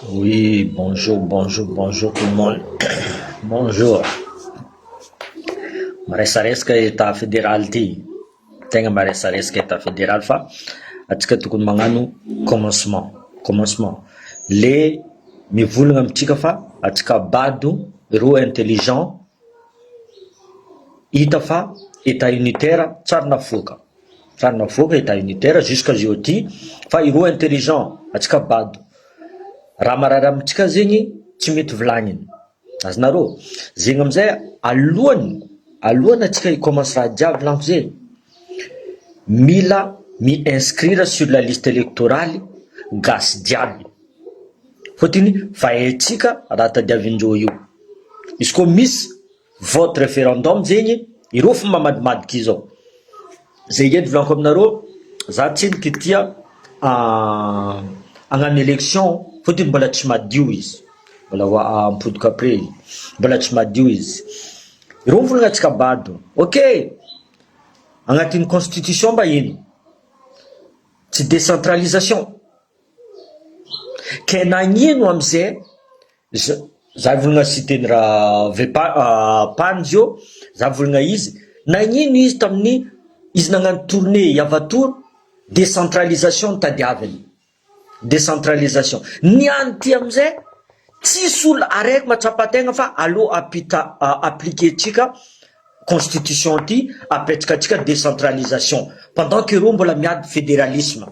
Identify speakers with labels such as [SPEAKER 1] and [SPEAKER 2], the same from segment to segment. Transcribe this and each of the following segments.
[SPEAKER 1] Oui, bonjour, bonjour, bonjour tout le monde. Bonjour. Maresaresaka état fédéral ty. Tegna maresaresaka état fédéral fa atsika tokony magnano commencement, commencement. Le mivolagna amitsika fa atsika bado ireo intelligent hita fa état unitaire tsary nafoaka. Tsary navoaka état unitaire jusqu'à zio ty fa ireo intelligent atsika bado. Raha marary amitsika zegny tsy mety volagniny. Azonareo? Zegny amizay alohany alohany atsika hi-commence raha jiaby volaniko zay, mila mi-inscrire sur la liste électorale gasy jiaby. Fôtony fa haitsika raha tadiavindreo io. Izy koa misy vote référendum zegny, ireo fo mamadimadiky izao. Zay edy volaniko aminareo, za tsendriky tia hagnano élection fôtony mbola tsy madio izy. Mbola ampodiko après, mbola tsy madio izy. Ireo mivolagna atsika bado, ok, agnatin'ny constitution mba ino? Tsy décentralisation. Ke nagnino amizay za volagna cité-ny raha vepa PAN zio, za volagna izy, nagnino izy tamin'ny izy nagnano tournée Yavatour, décentralisation no tadiaviny. Décentralisation. Niany ty amizay tsisy olo araiky mahatsapa-tegna fa alô apita appliquer-tsika constitution ty apetraka atsika décentralisation pendant que reo mbola miady fédéralisme.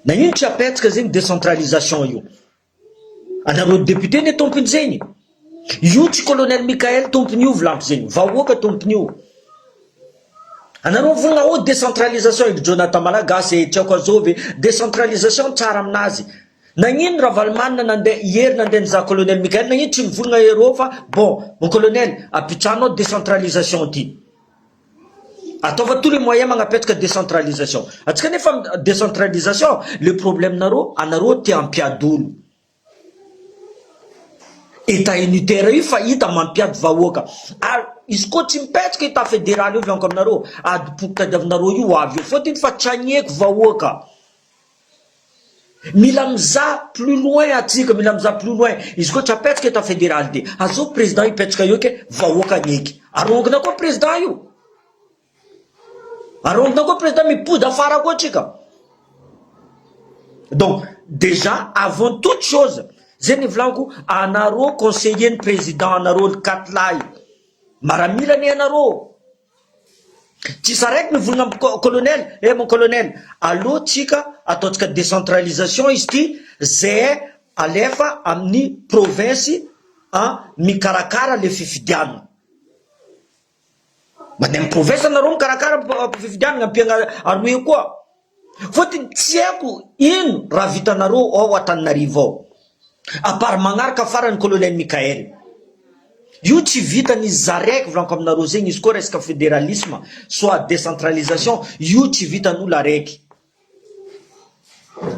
[SPEAKER 1] Nagnino tsy apetraka zegny décentralisation io? Anareo député ne tompony zegny. Io tsy colonel Michael tompony io volaniko zegny, vahoaka tompony io. Anareo mivolagna oh décentralisation i Jonathan Malagasy tsy haiko azovy décentralisation tsara aminazy. Nagnino Ravalomanana nandeha hiery nandeha nizaha colonel Michael nagnino tsy mivolagna ero fa bon mon colonel apitranao décentralisation ty. Ataova tous les moyens magnapetraka décentralisation. Atsika nefa décentralisation le problème nareo anareo tia ampiady olo. État unitaire io fa hita mampiady vahoaka. Ary izy koa tsy mipetraka état fédéral io volaniko aminareo ady-poko tadiavinareo io avy eo fôtony fa tsy agneky vahoaka. Mila mizaha plus loin atsika, mila mizaha plus loin. Izy koa tsy apetraka état fédéral ty, azao président hipetraka eo ke vahoaka agneky. Arongona koa président io. Arongona koa président mipody afara koa atsika. Donc déjà avant toute chose zay ny volaniko anareo conseiller ny président anareo ny quatre lahy maramila anie anareo. Tsisy araiky mivolagna amy colonel, eh mon colonel, alô tsika ataotsika décentralisation izy ty zay alefa amin'ny province a mikarakara le fifidianana. Mandeha amy province anareo mikarakara fifidianana ampiagna aroe koa. Fôtony tsy haiko ino raha vitanareo ao Antananarivo ao. À part magnaraka farany colonel Michael. Io tsy vitany zaraiky volaniko aminareo zegny izy koa resaka fédéralisme soit décentralisation io tsy vitan'olo araiky.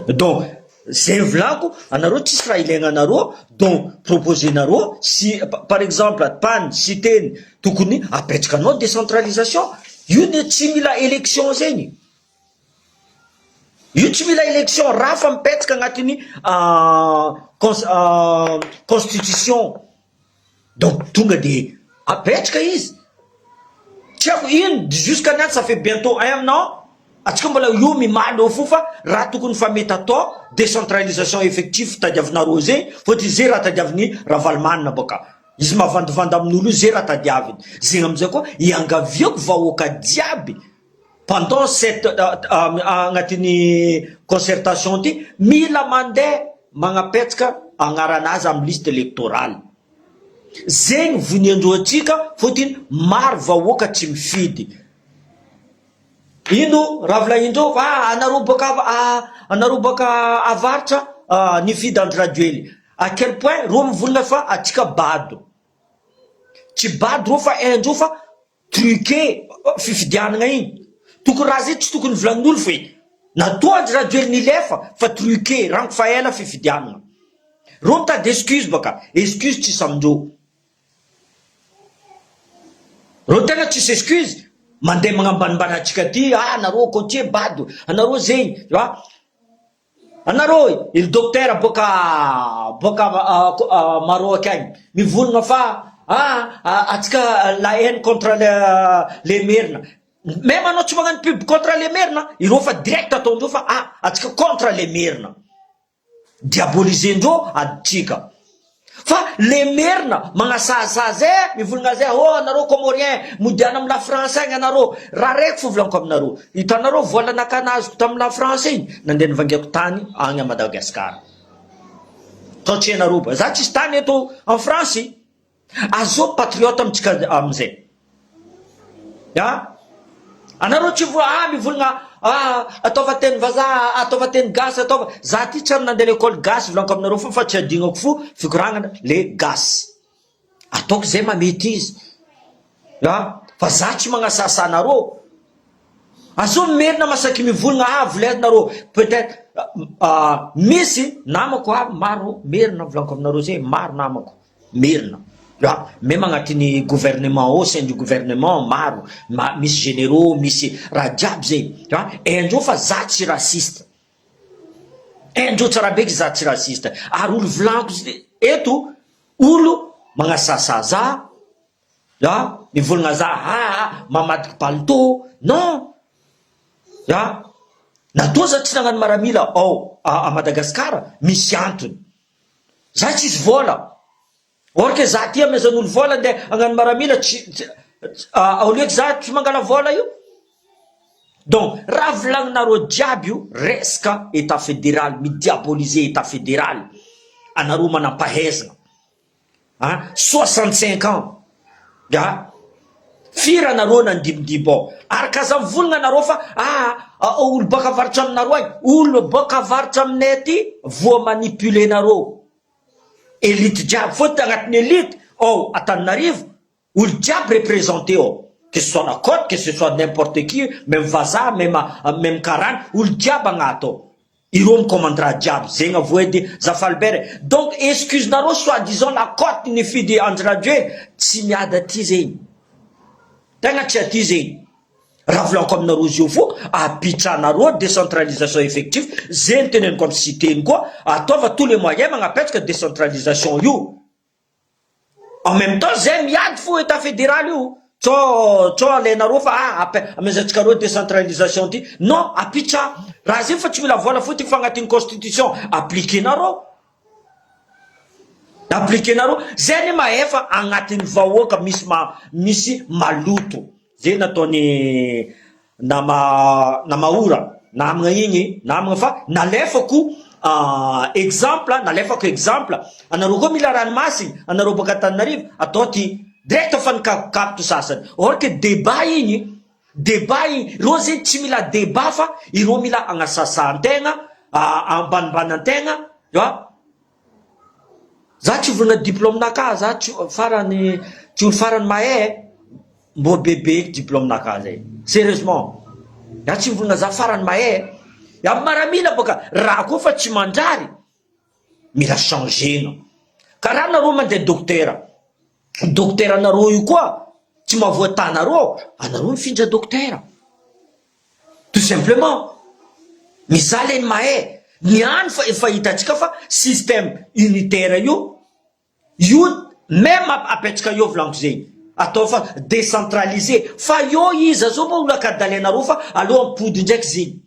[SPEAKER 1] Donc zay volaniko anareo tsisy raha ilaigna anareo donc proposer-nareo si par exemple PAN Siteny tokony apetraka anao décentralisation io ne tsy mila élection zegny. Io tsy mila élection raha fa mipetraka agnatin'ny constitution donc tonga de apetraka izy. Tsy haiko ino jusqu'à niany ça fait bientôt un an atsika mbola io mimaly eo fo fa raha tokony fa mety atao décentralisation effectif tadiavinareo zegny fôtony zay raha tadiavin'ny Ravalomanana bôka. Izy mavandivandy amin'olo io zay raha tadiaviny. Zegny amizay koa iangaviako vahoaka jiaby pendant cette agnatin'ny concertation ty mila mandeha magnapetraka agnaranazy amy liste électorale. Zegny voniandreo atsika fôtony maro vahoaka tsy mifidy. Ino raha volagnindreo fa anareo boaka anareo boaka avaratra nifidy Andry Rajoely. À quel point reo mivolagna fa atsika bado. Tsy bado reo fa haindreo fa truqué fifidianana igny. Tokony raha zay tsy tokony volagnin'olo feky. Natoa Andry Rajoely nilefa fa truqué rango fa ela fifidianana. Reo mitady excuse baka, excuse tsisy amindreo. Reo tegna tsisy excuse mandeha magnambanimbany atsika ty, ah anareo côtier bado, anareo zegny, a. Anareo ry docteur boaka boaka Maroc agny mivolagna fa ah atsika la haine contre le merina, meme anao tsy magnano pub contre le merina, ireo fa direct ataondreo fa ah atsika contre le merina. Diaboliser-ndreo aditsika. Fa le merina magnasazisazy eh, mivolagna zay oh anareo comorien modiana am la France agny anareo, raha raiky fo volaniko aminareo, hitanareo vola naka nazoko tam la France igny nandeha nivangiako tany agny a Madagascar, tao tsy hainareo ba, za tsisy tany eto en France. Azô patriote amintsika amizay a! Anareo tsy voa ah mivolagna ah ataova teny vazaha ataova teny gasy ataova za ty tsy ary nandeha lekôly gasy volaniko aminareo fo fa tsy adignako fo fikoragnana le gasy ataoko zay mamety izy a fa za tsy magnasasa anareo azô merina masaky mivolagna ah volaiza nareo peut être misy namako ah maro merina volaniko aminareo zay maro namako Merina a! Meme agnatin'ny gouvernement au sein du gouvernement maro ma misy généraux misy raha jiaby zay a! Haindreo fa za tsy raciste, haindreo tsara be za tsy raciste ary olo volaniko eto olo magnasasa za a! Mivolagna za aa mamadiky palitô non a! Natoa za tsy nagnano maramila ao a Madagascar misy antony. Za tsisy vola, or que za aty amezan'olo vola ndeha hagnano maramila tsy au lieu que za tsy mangala vola io, donc raha volagninareo jiaby io resaka etat federal, mi-diaboliser etat federal, anareo manampahaizana. A 65 ans a! Firy anareo nandimidimby ao? Ary k'aza mivolagna anareo fa aa olo baka avaratra aminareo agny, olo baka avaratra aminay aty voa manipuler nareo, elite jiaby, fôtony agnatin'ny elite ao Antananarivo Olo jiaby representer ao, que ce soit la cote, que ce soit n'importe qui, meme vazaha, meme meme karana, olo jiaby agnaty ao, ireo mi-commande raha jiaby, zegny avoa edy Zafy Albert e, donc excuse nareo soit disant la cote nifidy Andry Rajoely, tsy miady aty zegny, tegna tsy aty zegny, raha volaniko aminareo zio fo, apitranareo décentralisation effectif, zegny teneniko amy Siteny koa, ataova tous les moyens magnapetraka décentralisation io. En même temps zay miady fo etat federal io tsao tsao alainareo fa ah ape amezantsikareo décentralisation ty non apitsa raha zay fa tsy mila vola fo ty fa agnatin'ny constitution appliquer-nareo appliquer-nareo zay anie mahefa agnatin'ny vahoaka misy ma misy maloto zay nataony Nama namahora namagna igny namagna fa nalefako exemple nalefako exemple anareo koa mila ranomasiny anareo baka Antananarivo atao ty direct fa nikapokapotro sasany or que debat igny debat igny reo zegny tsy mila debat fa ireo mila agnasasan-tegna ambanimbany-antegna a za tsy volana diplôme naka za tsy farany tsy olo farany mahay e. Mbô bebe eky diplôme naka zay serieusement za tsy mivolagna za farany mahay e amy maramila bôka raha koa fa tsy manjary mila changena karaha nareo mandeha dokotera dokotera nareo io koa tsy mahavoa tanareo anareo mifindra dokotera tout simplement mizaha le ny mahay ny any fa efa hitantsika fa système unitaire io Io meme apetraka eo volaniko zegny atao fa décentralisé fa eo iza zao moa olo akadalenareo fa aleo ampody ndraiky zegny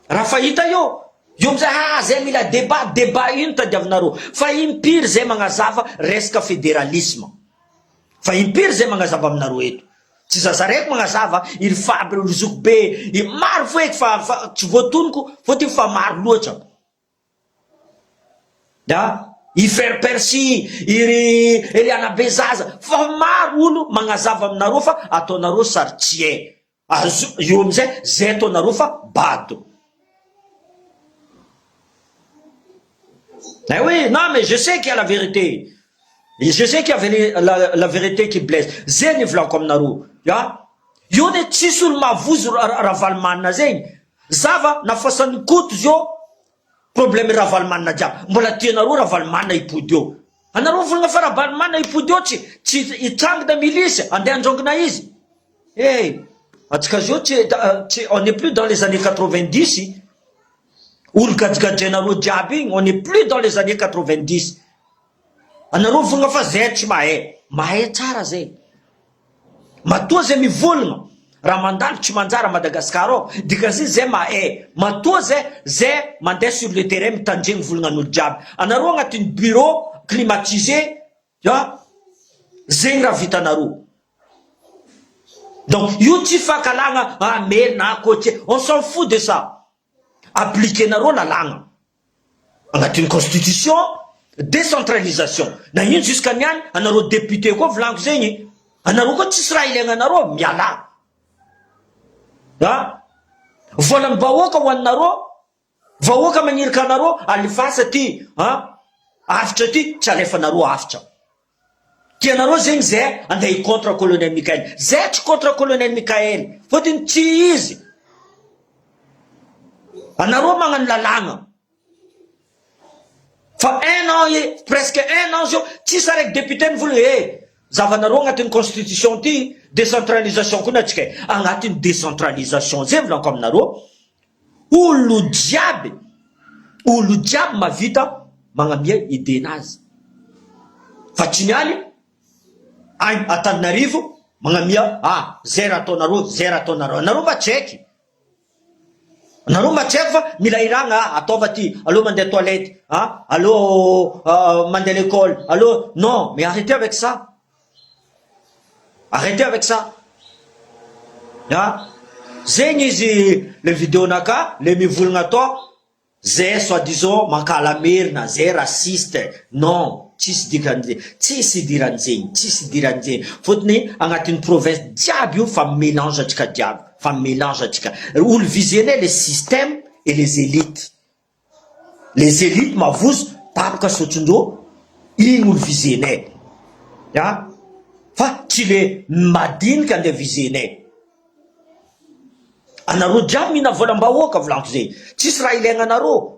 [SPEAKER 1] raha fahita eo eo amizay aa zay mila débat débat ino tadiavinareo fa impiry zay magnazava resaka fédéralisme fa impiry zay magnazava aminareo eto tsy zaza raiky magnazava iry faby ry zokibe maro fo eky fa fa tsy voatonoko fôtony fa maro loatra. A! I Frère Percy, i ry Eliana Bezaza, fa maro olo magnazava aminareo fa ataonareo sary tsy hay. Azo, eo amizay, zay ataonareo fa bado. Eh oui, non mais je sais qu'il y a la vérité. Je sais qu'il y avait la, la vérité qui blesse. Zay ny volaniko aminareo. A! Io ne tsisy olo mahavozo Ravalomanana zegny. Zava nafasan'i Koto zao problème Ravalomanana jiaby mbola tianareo Ravalomanana hipody eo anareo mivolagna fa Ravalomanana hipody eo tsy tsy hitrangina milice andeha handrangina izy eh atsika zao tsy tsy on n'est plus dans les années 90. Olo gajigajainareo jiaby igny, on est plus dans les années 90. Anareo mivolagna fa zay tsy mahay, mahay tsara zay. Matoa zay mivolagna, raha mandalo tsy manjary à Madagascar ao, dikan'izay zay mahay, matoa zay zay mandeha sur le terrain mitandregny volagnan'olo jiaby. Anareo agnatin'ny bureau climatisé a, zegny raha vitanareo. Donc io tsy fankahalagna ah merina ah côtier, on s'en fout de ça. Appliquer-nareo lalàgna agnatin'ny constitution décentralisation na ino jusqu'à niany anareo député koa volaniko zegny anareo koa tsisy raha ilaigna anareo mialà a volan'ny vahoaka hoaninareo vahoaka magnirika anareo alefasa ty a afitra ty tsy alefanareo afitra tianareo zegny zay andeha hi contre colonel Mikael zay tsy contre colonel Mikael fôtony tsy izy anareo magnano lalàgna fa un an e presque un an zio tsisy araiky député nivolagna e zavanareo agnatin'ny constitution ty décentralisation koa natsika e agnatin'ny décentralisation zay volaniko aminareo olo jiaby olo jiaby mavita magnamia idée-nazy fa tsy nialy agny Antananarivo magnamia ah zay raha ataonareo zay raha ataonareo anareo mba tsy haiky anareo mba tsy haiko fa mila iragna ah ataova ty aleo mandeha toilette ah aleo mandeha l'école aleo non mais arrêtez avec ça arrêtez avec ça ah zegny izy le vidéo-naka le mivolagna atao zay soi-disant mankahala merina zay raciste non tsisy dikan'zay tsisy idiran'zegny tsisy idiran'zegny fôtony agnatin'ny province jiaby io fa mélange atsika jiaby fa mélange atsika olo visé-nay le système et les élites les élites mavozo tapaka sotrondreo iny olo visé-nay a fa tsy le madinika andeha visé-nay anareo jiaby mihina volam-bahoaka volaniko zay tsisy raha ilaigna anareo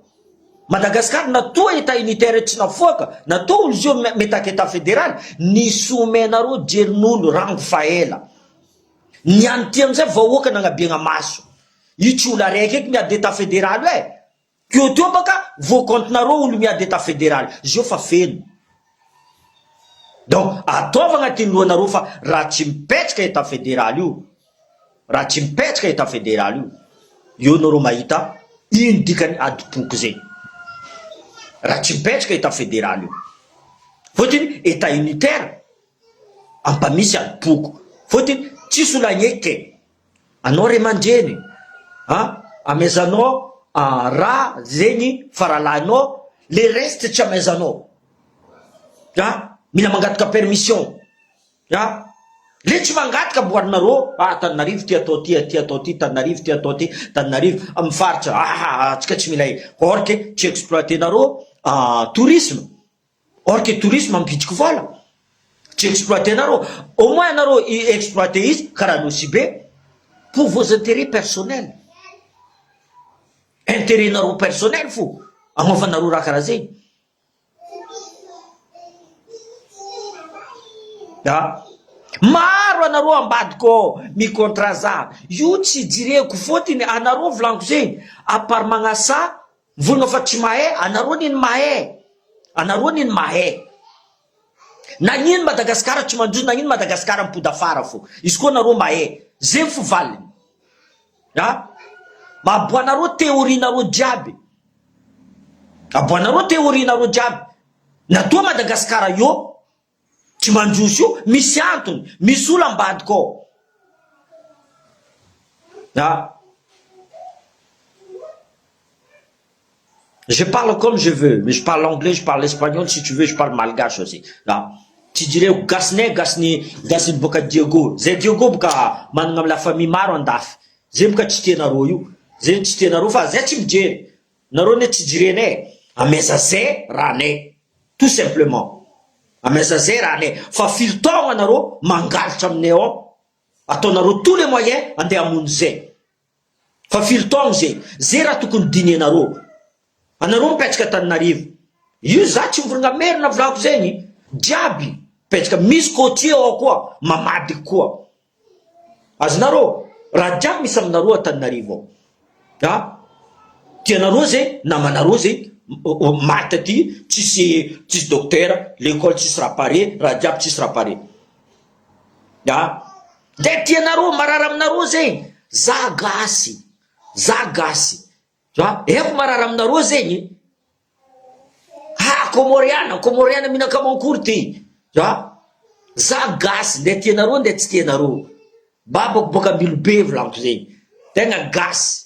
[SPEAKER 1] Madagasikara natoa état unitaire tsy nafoaka natoa olo zio metaky état fédéral nisy omenareo jerin'olo rango fa ela niany ty amizay vahoaka nagnabiagna maso io tsy olo araiky eky miady état fédéral e teo teo baka voakontinareo olo miady état fédéral zio fa feno donc ataova agnatin'ny lohanareo fa raha tsy mipetraka état fédéral io raha tsy mipetraka état fédéral io eo nareo mahita ino dikany adipoko zay raha tsy mipetraka état fédéral io fôtiny état unitaire ampamisy adipoko fôtiny tsisy olo agneky anao ray aman-dreny a amezanao raha zegny faralahinao le reste tsy amezanao a mila mangataka permission a le tsy mangataka aboarinareo ah Tananarivo ty atao ty ty atao ty Tananarivo ty atao ty Tananarivo amy faritra aha atsika tsy mila or que tsy exploitenareo tourisme or que tourisme mampidriky vola tsy exploitenareo au moins anareo exploité izy karaha Nosy Be pour vos intérêts personnels intérêt nareo personnel fo agnaovanareo raha karaha zegny a maro anareo ambadiko ao micontra za io tsy jireko fôtiny anareo volaniko zegny à part magnasa mivolagna fa tsy mahay anareo niny mahay anareo niny mahay nagnino Madagasikara tsy mandroso nagnino Madagasikara mipody afara fo izy koa anareo mahay zegny fo valiny a mahaboanareo théorie-nareo jiaby aboanareo théorie-nareo jiaby natoa Madagasikara io tsy mandroso io misy antony misy olo ambadika ao a je parle comme je veux mais je parle anglais je parle espagnol si tu veux je parle malgache aussi a tsy jireko gasinay gasiny gasiny boka Diego zay Diego boka manana amy la famille maro andafy zay boka tsy tianareo io zay tsy tianareo fa zay tsy mijery nareo ne tsy jirenay ameza zay rahanay tout simplement ameza zay rahanay fa firy taogna anareo mangalatra aminay ao ataonareo tous les moyens andeha hamono zay fa firy taogna zay zay raha tokony dinianareo anareo mipetraka Tananarivo io za tsy mivolagna merina volako zegny jiaby mipetraka misy côtier ao koa mamadiky koa azonareo raha jiaby misy aminareo Antananarivo ao a. Tianareo zay namanareo zay maty aty tsisy tsisy docteur l'école tsisy raha pare raha jiaby tsisy raha pare a de tianareo marary aminareo zegny za gasy za gasy a eko marary aminareo zegny ha kômôriana kômôriana mihinaka mankory ty a za gasy nde tianareo nde tsy tianareo babako boaka ambilobe volaniko zegny tegna gasy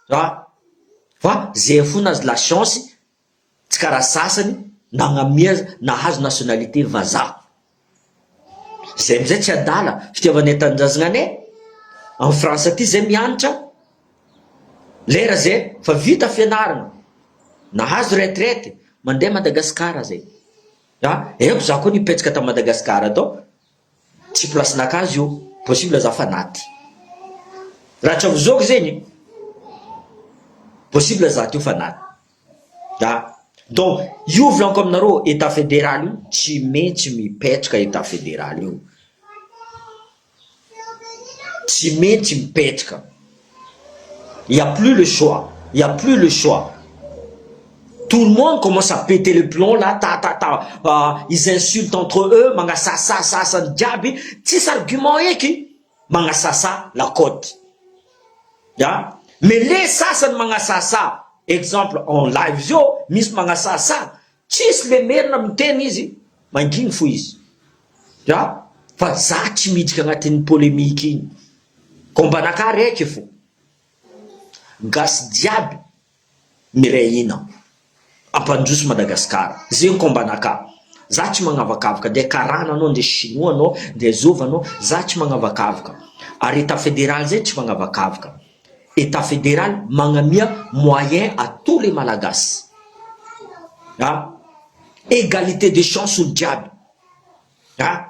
[SPEAKER 1] A! Fa zay fona azo la chance tsy karaha sasany nagnamia nahazo nationalité vazaha. Zay amizay tsy adala fitiavanay tanindrazagna anay, en France aty zay mianatra, lera zay fa vita fianaragna, nahazo retraite, mandeha Madagascar zay. A! Haiko za koa nipetraka ta Madagascar tao. Tsy place nakazy io, possible za fa naty. Raha tsy avozoko zegny, possible za teo fa naty. A! Donc io volaniko aminareo etat federal io tsy maintsy mipetraka etat federal io. Tsy maintsy mipetraka. Il ya plus le choix, il ya plus le choix. Tout le monde commence à péter le plomb là ta ta ta ils insultent entre eux magnasasa sasany jiaby tsisy argument eky magnasasa la cote a mais le sasany magnasasa exemple en live zao misy magnasasa tsisy le merina miteny izy manginy fo izy a fa za tsy miditra agnatin'ny polemique igny combat-naka raiky fo gasy jiaby miray hina ampandroso Madagascar zegny combat naka za tsy magnavakavaka ndre karana anao ndre chinois anao ndre zova anao za tsy magnavakavaka ary etat federal zay tsy magnavakavaka etat federal magnamia moyen à tous les malagasy a égalité de chance olo jiaby a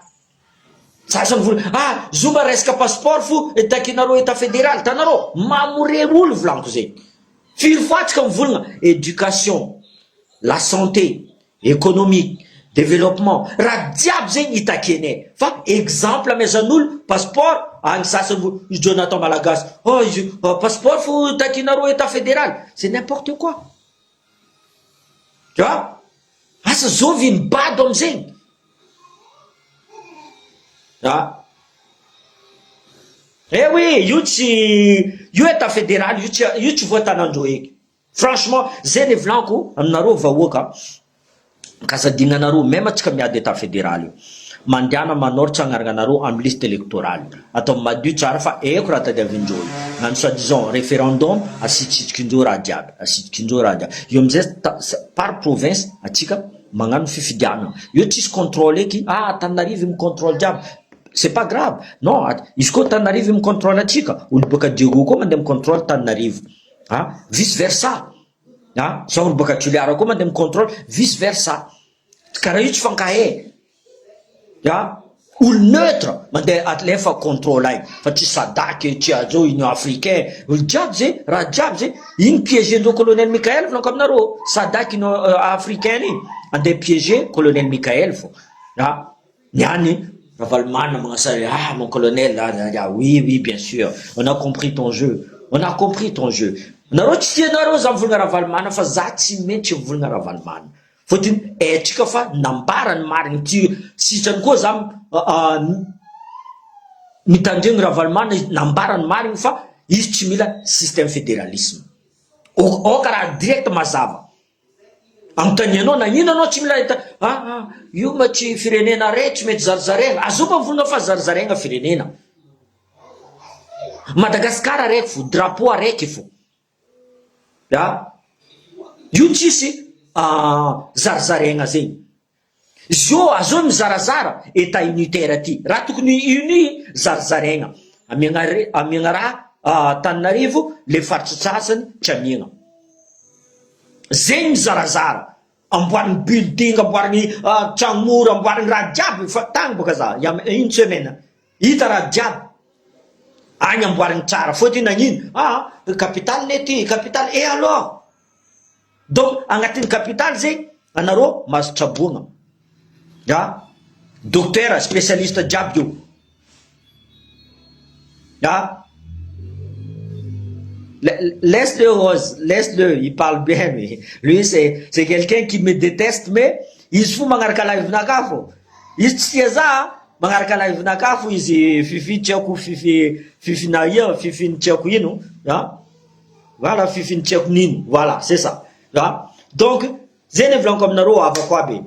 [SPEAKER 1] Sasany vola ah zoma resaka passeport fo takinareo etat federal tanareo mamore olo volaniko zegny firy fois tsika mivolagna education la santé economique developpement raha jiaby zegny itakianay fa exemple amezan'olo passeport any sasany vo i Jonathan malagasy oh izy passeport fo takinareo etat federal c'est n'importe quoi tu vois. Asa zovy ny bado amizegny a! Eh oui io tsy io etat federal io tsy io tsy voatanandreo eky franchement zay ny volaniko aminareo vahoaka kasadinanareo meme atsika miady etat federal io mandehana manoratra agnaragnanareo amy liste electorale atao madio tsara fa eko raha tadiavindreo io nano soit disant referendum asitrisitrikindreo raha jiaby asitrikindreo raha jiaby io amizay par province atsika magnano fifidianana io tsisy controle eky ah Antananarivo mi controle jiaby c'est pas grave non izy koa Antananarivo mi controle atsika olo boaka Diego koa mandeha mi controle Tananarivo ah vice versa ah za olo boaka Toliara koa mandeha mi controle vice versa karaha io tsy fankahay A! Olo neutre mandeha alefa controle agny fa tsy sadac tsy ajo union africain olo jiaby zay raha jiaby zay iny piege ndreo colonel Mickael volaniko aminareo sadac union africaine iny andeha piege colonel Mickael fô a! Niany Ravalomanana magnasary ah mon colonel ah oui oui bien sur on a compris ton jeu on a compris ton jeu nareo tsy tianareo za mivolagna Ravalomanana fa za tsy maintsy mivolagna Ravalomanana Fotony haintsika fa nambara ny marigny ty sitrany koa za mitandregny Ravalomanana izy nambara ny marigny fa izy tsy mila système federalisme aoka raha direct mazava anontanianao nagnino anao tsy mila eta aa io ma tsy firenena ray tsy mety zarizaraigna azo mba mivolagna fa zarizaraigna firenena Madagascar araiky fo drapeau araiky fo. A! Io tsisy zarizaraigna zegny. Zio azao mizarazara etat unitaire ty. Raha tokony uni zarizaraigna. Amiagna amiagna raha Antananarivo le faritra sasany tsy amiagna. Zegny mizarazara. Amboarigny building, amboarigny tragno mora, amboarigny raha jiaby fa tagny boka za une semaine. Hita raha jiaby. Agny amboarigny tsara fôtony nagnino ah capitale ne ty capitale et alors donc agnatin'ny capitale zegny anareo mahazo tsaboagna ah docteur spécialiste jiaby eo ah. Laisse le Rose, laisse le, il parle bien lui. Lui c'est c'est quelqu'un qui me déteste mais izy fo magnaraka live-nakahy fô. Izy tsy tia za magnaraka live-nakahy fo izy Fifi tsy haiko Fifi Fifi na ia Fifi ny tsy haiko ino an. Voilà Fifi ny tsy haiko nino voilà c'est ça an. Donc zay ny volaniko aminareo havako aby e.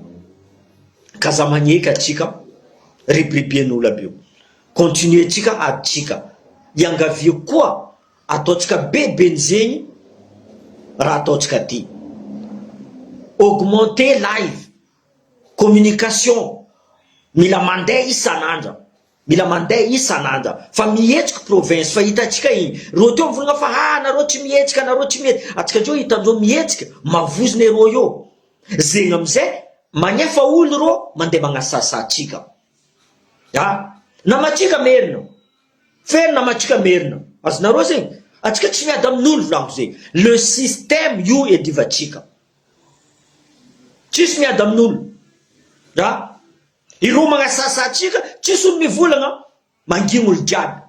[SPEAKER 1] Ka za magneky atsika ribiribian'olo aby io. Continuer tsika aditsika. Iangaviako koa ataontsika be be ny zegny raha ataontsika ty. Augmenter live, communication, mila mandeha isan'andra, mila mandeha isan'andra fa mihetsiky province fa hitantsika igny, reo teo mivolagna fa ha nareo tsy mihetsika, nareo tsy mihetsika, atsika zao hitandreo mihetsika, mavozona ereo eo, zegny amizay magnefa olo reo mandeha magnasasa atsika. Ah! Namantsika merina. Feno namantsika merina. Azonareo zegny? Atsika tsy miady amin'olo volaniko zegny. Le système io iadivantsika. Tsisy miady amin'olo. Ah! Ireo magnasasa atsika, tsisy olo mivolagna, mangigny olo jiaby.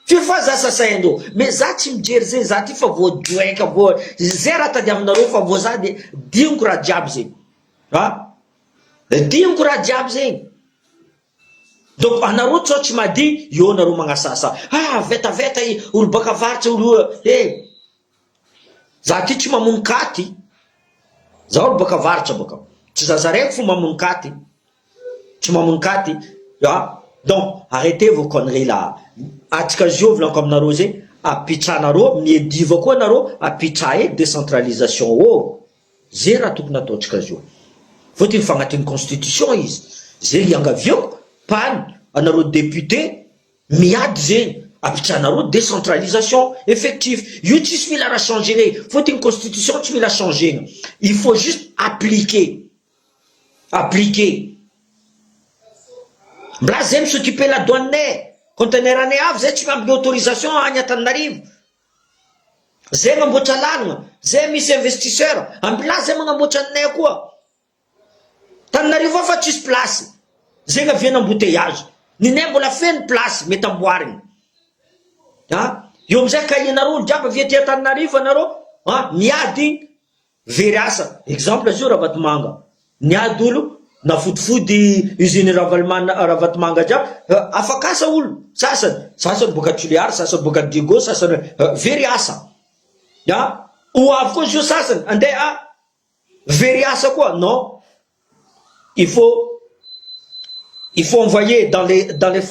[SPEAKER 1] Firy fois za sasaindreo, mais za tsy mijery zegny, za ty fa voajoinka, voa, zay raha tadiavinareo fa voa za de digniko raha jiaby zegny. Ah! Diniko raha jiaby zegny. Donc anareo tsao tsy madio eo nareo magnasasa ah vetaveta i olo baka avaratra olo eh za ty tsy mamono katy za olo baka avaratra baka tsy zaza raiky fo mamono katy tsy mamono katy ah donc arrêtez vos conneries là atsika zio volaniko aminareo zegny apitranareo miediva koa nareo apitra e décentralisation ô Ze raha tokony ataontsika zio. Fotony fa agnatin'ny constitution izy. Ze iangaviako pan anareo député miady zegny ampitranareo décentralisation effectif. Io tsisy mila raha changer-na fotony constitution tsy mila changer-na. Il faut juste appliquer. Appliquer. Mbola zay mi-s'occuper la douane-nay. Conteneur anay avy zay tsy miambigny autorisation agny Antananarivo. Zay mamboatra lalana, zay misy investisseur, ambilà zay magnamboatra aminay koa. Tananarivo ao fa tsisy place, zay naviana embouteillage, ninay mbola feno place mety amboarigny. A, eo amizay cahier-nareo olo jiaby avy aty Antananarivo anareo a miady igny. Very asa, exemple zao Ravatomanga, niady olo nafodifody usine Ravaloman Ravatomanga jiaby, afak'asa olo sasany, sasany boaka Tulear, sasany boaka Diego, sasany very asa, a ho avy koa zio sasany andeha a very asa koa, non il faut il faut envoyer dans les dans les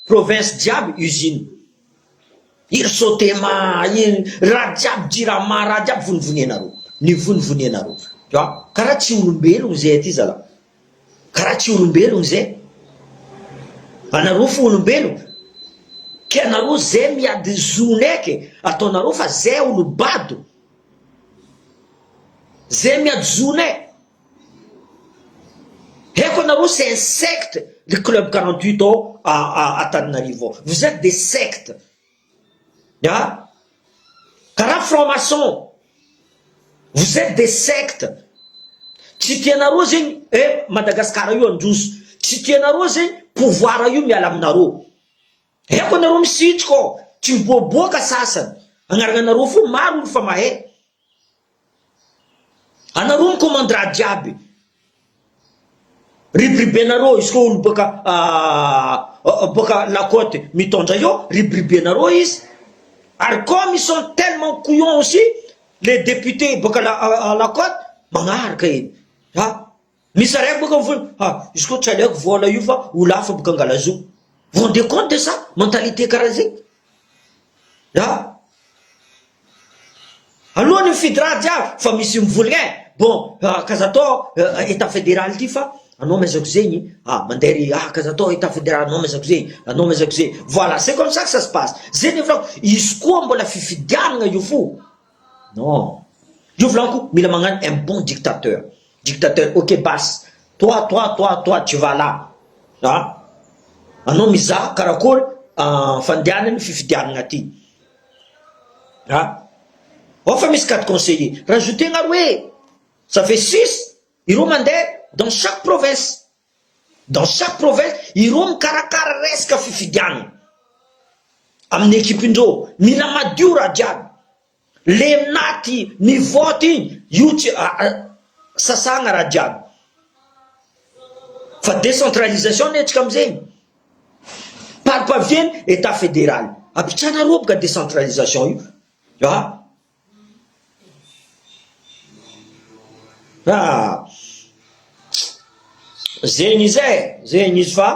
[SPEAKER 1] provinces jiaby usine, iry Sotema iry raha jiaby jirama raha jiaby vonivonianareo, nivonivonianareo tu vois karaha tsy olombelogno zay aty zalahy, karaha tsy olombelogno zay, anareo fo olombelogno, ke anareo zay miady zonay ke ataonareo fa zay olo bado, zay miady zonay. Haiko anareo c'est un secte le club 48 ao Antananarivo ao, vous etes des sectes ah karaha franc maçon, vous etes des sectes, tsy tianareo zegny eh Madagascar io handroso, tsy tianareo zegny pouvoir io miala aminareo, haiko anareo misitrika ao, tsy miboaboaka sasany, agnaranareo fo maro olo fa mahay. Anareo mi-commande raha jiaby. Ribiribenareo izy koa olo boaka boaka la côte mitondra eo, ribiribenareo izy. Ary comme ils sont tellement couillons aussi, les députés boaka la la côte, magnaraka eny. Ah! Misy araiky boka mivolagna, ah! Izy koa tsy aleoko vola io fa olo hafa boka angala zo. Vous rendez compte de ça? Mentalité karaha zegny? Ah! Alohan'ny mifidy raha jiaby fa misy mivolagna eh! Bon, k'aza atao etat fédéral ty fa anao maizako zegny, ah mandeha ry ah k'aza atao etat fédéral anao maizako zegny, anao maizako zegny. Voilà, c'est comme ça que ça se passe. Zegny volako, izy koa mbola fifidianana io fo, non. Io volaniko mila magnano un bon dictateur. Dictateur ok bas toi toi toi toi tu vas là ah anao mizaha karakory fandehanany fifidianana ty ah ao fa misy quatre conseillers rajouter-na roe ça fait six ireo mandeha dans chaque province dans chaque province ireo mikarakara resaka fifidianana. Amin'ny équipe-ndreo, mila madio raha jiaby. Le minaty mivote iny, io tsy sasagna raha jiaby. Fa décentralisation anie tsika amizegny. Parpavieny état fédéral. Ampitsana roboka décentralisation io. Ah. Ah. Zegny izy e, zegny izy fa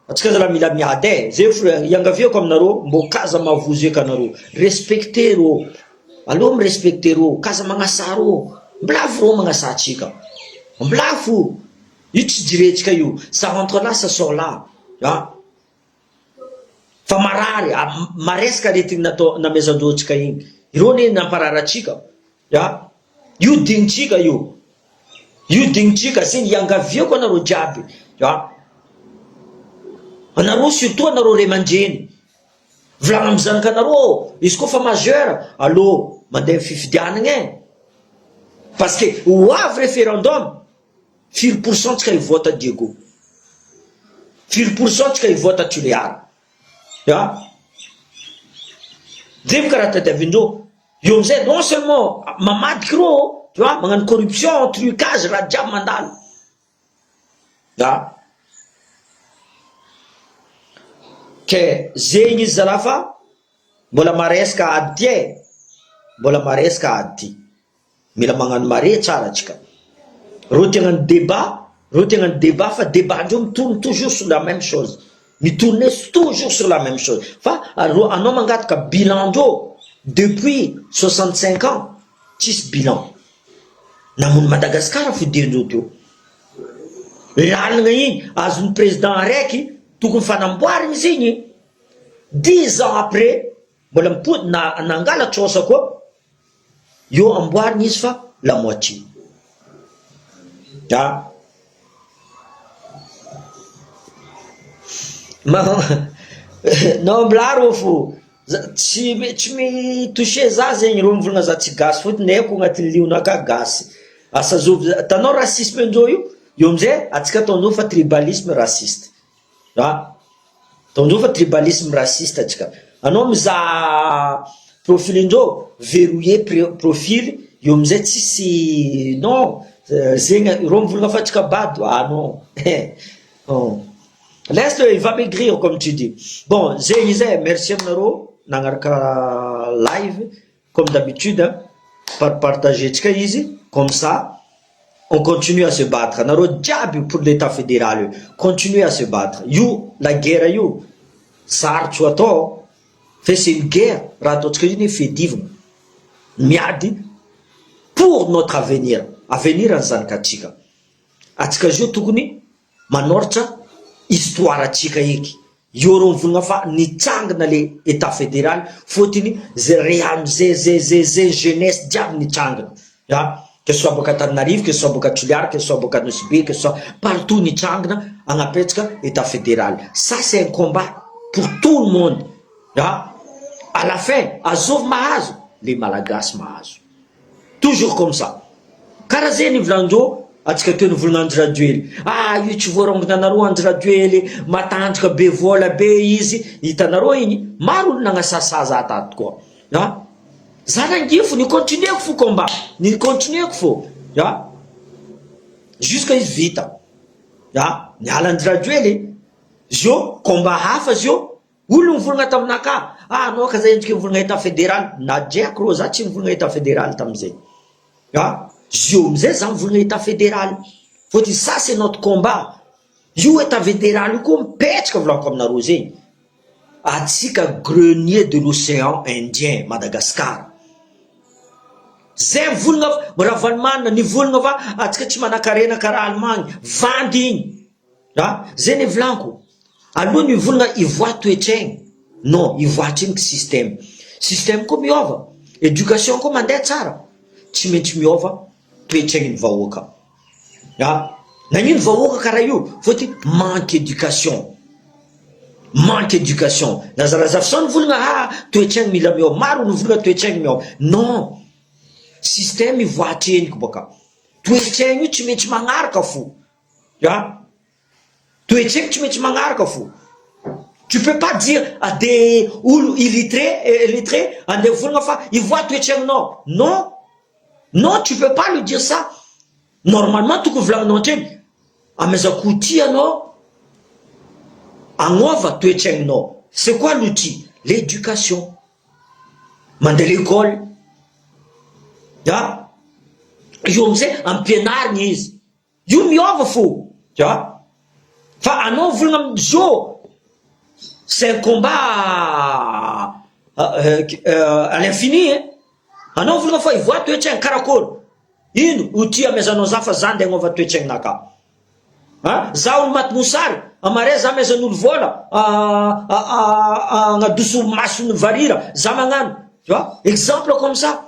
[SPEAKER 1] antsika zalahy mila miady e, zay fo iangaviako aminareo mbô kaza mavozo eky anareo, respecter rô, aleo mi-respecter rô, kaza magnasa rô, mbilafo rô magnasa antsika, mbilafo, io tsy jirentsika io, ça rentre là ça sort là, ah. Fa marary, maresaka aretigny natao namezandreo antsika igny, ireo anie namparary antsika a, io dinintsika io, io dinintsika zegny iangaviako anareo jiaby a, anareo surtout anareo ray aman-dreny, volagno amy zanakanareo izy koa fa majeur allo mandeha fifidianagna e, parce que ho avy referendum. Firy pour cent tsika hivote Diego? Firy pour cent tsika hivote Tulear? Ah! Jereo karaha tadiavindreo, eo amizay non seulement mamadiky reo tu vois, magnano corruption, trucage, raha jiaby mandalo. Ah! Ke zegny izy zalahy fa mbola maresaka ady ty e, mbola maresaka ady ty. Mila magnano mare tsara tsika. Reo te hagnano débat, reo te hagnano débat fa débat ndreo mi-tourne toujours sur la même chose. Mi-tourne toujours sur la même chose. Fa reo anao mangataka bilan ndreo depuis 65 ans tsisy bilan. Namono Madagascar fodiandreo teo. Lalagna igny azon'ny président araiky tokony fanamboarigny izy igny. Dix ans après mbola mipody na nangala trosa koa. Eo amboarina izy fa la moitié. Ah. Non mbola rô fô tsy tsy mi-toucher za zegny rô mivolagna za tsy gasy fôtony haiko agnatin'ny lionakà gasy, asa zôvy hitanao racisme ndreo io, eo amizay antsika ataondreo fa tribalisme raciste. Ah! Ataondreo fa tribalisme raciste atsika. Anao mizaha profil ndreo, verrouiller profil, eo amizay tsisy non, zegny reo mivolagna fa atsika bado, ah non eh oh. Laisse le il va maigrir comme tu dis. Bon zegny izy e, merci aminareo nagnaraka live. Comme d'habitude par partager tsika izy comme ça on continue à se battre nareo jiaby pour l'etat federal io continuer à se battre io la guerre io sarotro atao fa c'est une guerre raha ataontsika io anie fiadivana miady pour notre avenir avenir ny zanakatsika atsika zio tokony Manoratra histoire antsika eky io reo mivolagna fa nitsangana le etat federal fotony ze re ze ze ze ze jeunesse jiaby nitsangana a que ce soit boaka Antananarivo que ce soit boaka Toliara que ce soit boaka Nosy Be que ce soit partout nitsangana agnapetsaka etat federal ça c'est un combat pour tout le monde a à la fin azovy mahazo le malagasy mahazo. Toujours comme ça. Kara zay ny volanjo atsika teo ny volana Andry Rajoely. Ah io tsy voarongona anareo Andry Rajoely, matanjaka be vola be izy, hitanareo igny, maro olo nagnasasa za tato koa. Ah za nangifo ni continuer-ko fo combat, ni continuer-ko fô. Ah jusqu'à izy vita. Ah niala Andry Rajoely, zio combat hafa zio. Olo nivolagna taminakahy, ah anao ka zay endriky nivolagna etat federal, nadriako rô za tsy nivolagna etat federal tamizay, ah zio amizay za mivolagna etat federal, fôtony ça c'est notre combat, io etat federal io koa mipetraka volagniko aminareo zegny, atsika grenier de l'ocean indien Madagascar, zay mivolagna fa Ravalomanana nivolagna fa atsika tsy manakarena karaha Allemagne, vandy igny. A! Zay ne volaniko, aloha ny mivolagna hivoaha toetsaigny, non hivoaha atsiniky système, système koa miôva, éducation koa mandeha tsara, tsy maintsy miôva toetsaigny ny vahoaka, a! Nagnino vahoaka karaha io? Fôtony manque éducation, manque éducation, lazalaza sao nivolagna ah toetsaigny mila miôva, maro nivolagna toetsaigny miôva, non système hivoaha atsiniky bôka, toetsaigny io tsy maintsy magnaraka fo. A! Toetsaiko tsy maintsy magnaraka fo. Tu peux pas dire à des olo illettré illettré andeha mivolagna fa ivoaha toetraignanao non non tu peux pas lui dire ça normalement tokony volagninao antreny amezako outil anao agnova toetraignanao c'est quoi l'outil l'éducation mandeha l'école a io amizay ampianarigny izy io miova fo a fa anao volagna amizao, c'est un combat à l'infini e anao volagna fa ivoa toetraigna karakory ino outil amezanao za fa za ndeha agnova toetraignanaka a za olo maty mosary amare za amezan'olo vola agnadoso masony varira za magnano, tu vois, exemple comme ça.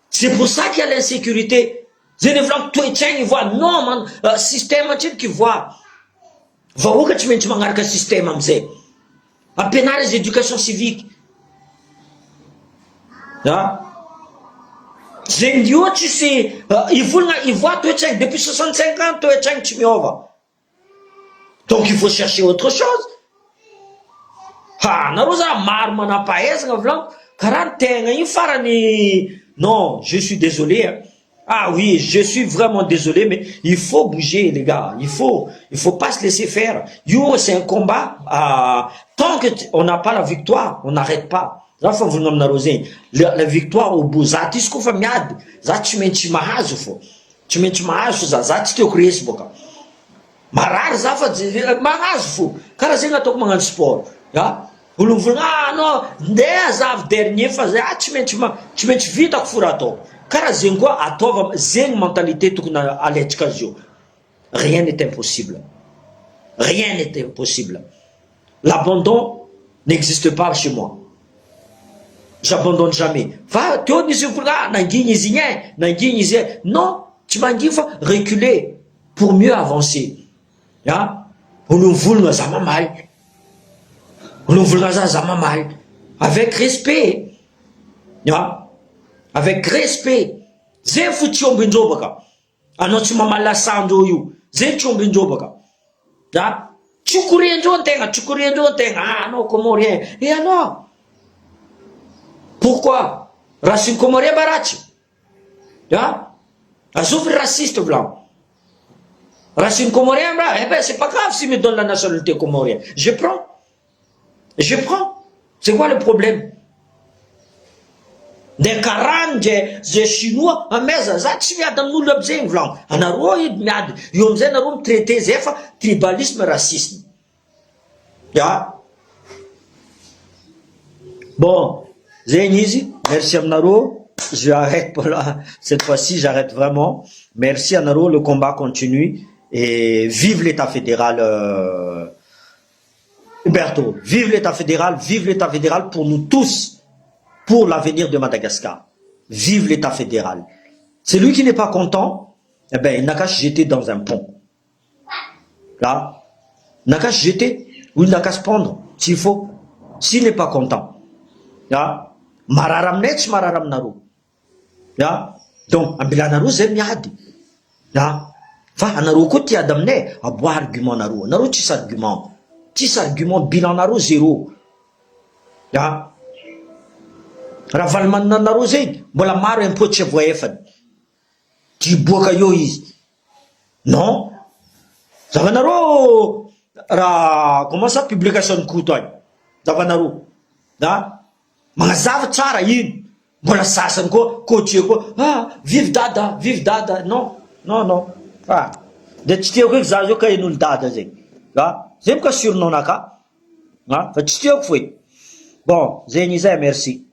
[SPEAKER 1] C'est pour ça qu'il y a l'insécurité. Zay ny volaniko toetraigny voa non man système antseniky voa vahoaka tsy maintsy magnaraka système amizay ampianary izy éducation civique a zegny io tsisy ivolagna ivoa toetraigny depuis 65 ans toetraigny tsy miova, donc il faut chercher autre chose. Ha anareo za maro manam-pahaizana volaniko karaha ny tegna io farany. Non, je suis désolé hein. Ah oui, je suis vraiment désolé, mais il faut bouger, les gars. Il faut pas se laisser faire. Io, c'est un combat. Tant que on n'a pas la victoire, on n'arrête pas. Za fa volagna aminareo zegny la victoire au bout. Za ty izy koa fa miady za tsy maintsy mahazo fo, tsy maintsy mahazo fo za. Za tsy tiako resy boka marary za fa mahazo fo karaha zegny ataoko magnano sport a olo mivolagna ah non ndeha za avy dernier fa za tsy maintsy vitako fo raha ataoko karaha zegny koa ataova zegny mentalité tokony alaitsika azy io. Rien n'est impossible, rien n'est impossible. L'abandon n'existe pas chez moi, j'abandonne jamais. Fa teo nisy volagna ah nangigny izy igny e nangigny izy e non tsy mangigny fa reculer pour mieux avancer. A olo mivolagna za mamaly, olo mivolagna za za mamaly avec respect a avec respect zay fo tsy omby indrobaka anao tsy mamaly asandreo io zay tsy omby indrobaka a tsy koriandreo antegna, tsy koriandreo antegna. Ah anao comorien e anao pourquoi racine comorien mba ratsy a azovy raciste volagno racine comorien mra. Eh ben, c'est pas grave. S'il me donne la nationalité comorien, je prends, je prends. C'est quoi le problème? Nde karany ndre zay chinois ameza za tsy miady amin'olo aby zegny volagno anareo edy miady io amizay nareo mitraité zay fa tribalisme, racisme a. Bon, zegny izy. Merci aminareo. Je arrête pour là, cette fois-ci j'arrête vraiment. Merci anareo. Le combat continue et vive l'état fédéral. Huberto, vive l'état fédéral, vive l'état fédéral pour nous tous, pour l'avenir de Madagascar. Vive l'état fédéral. Celui qui n'est pas content, eh ben, il n'a qu'à se jeter dans un pont. Là, il n'a qu'à se jeter, ou il n'a qu'à se pendre, s'il faut, s'il n'est pas content. Là, marary aminay tsy marary aminareo. A donc ambilanareo zay miady a fa anareo koa tiady aminay aboa argument nareo anareo tsisy argument, tsisy argument, bilan nareo zéro. A raha valimanina anareo zegny mbola maro impôt tsy voaefany ty boaka eo izy non zavanareo raha comment ça publication ny koto agny zavanareo a magnazava tsara ino mbola sasany koa coache koa ah vive dada, vive dada. Non, non, non, ah de tsy tiako eky za zio ka in'olo dada zegny a zay boka surnom-naka a fa tsy tiako foe. Bon, zegny izy e, merci.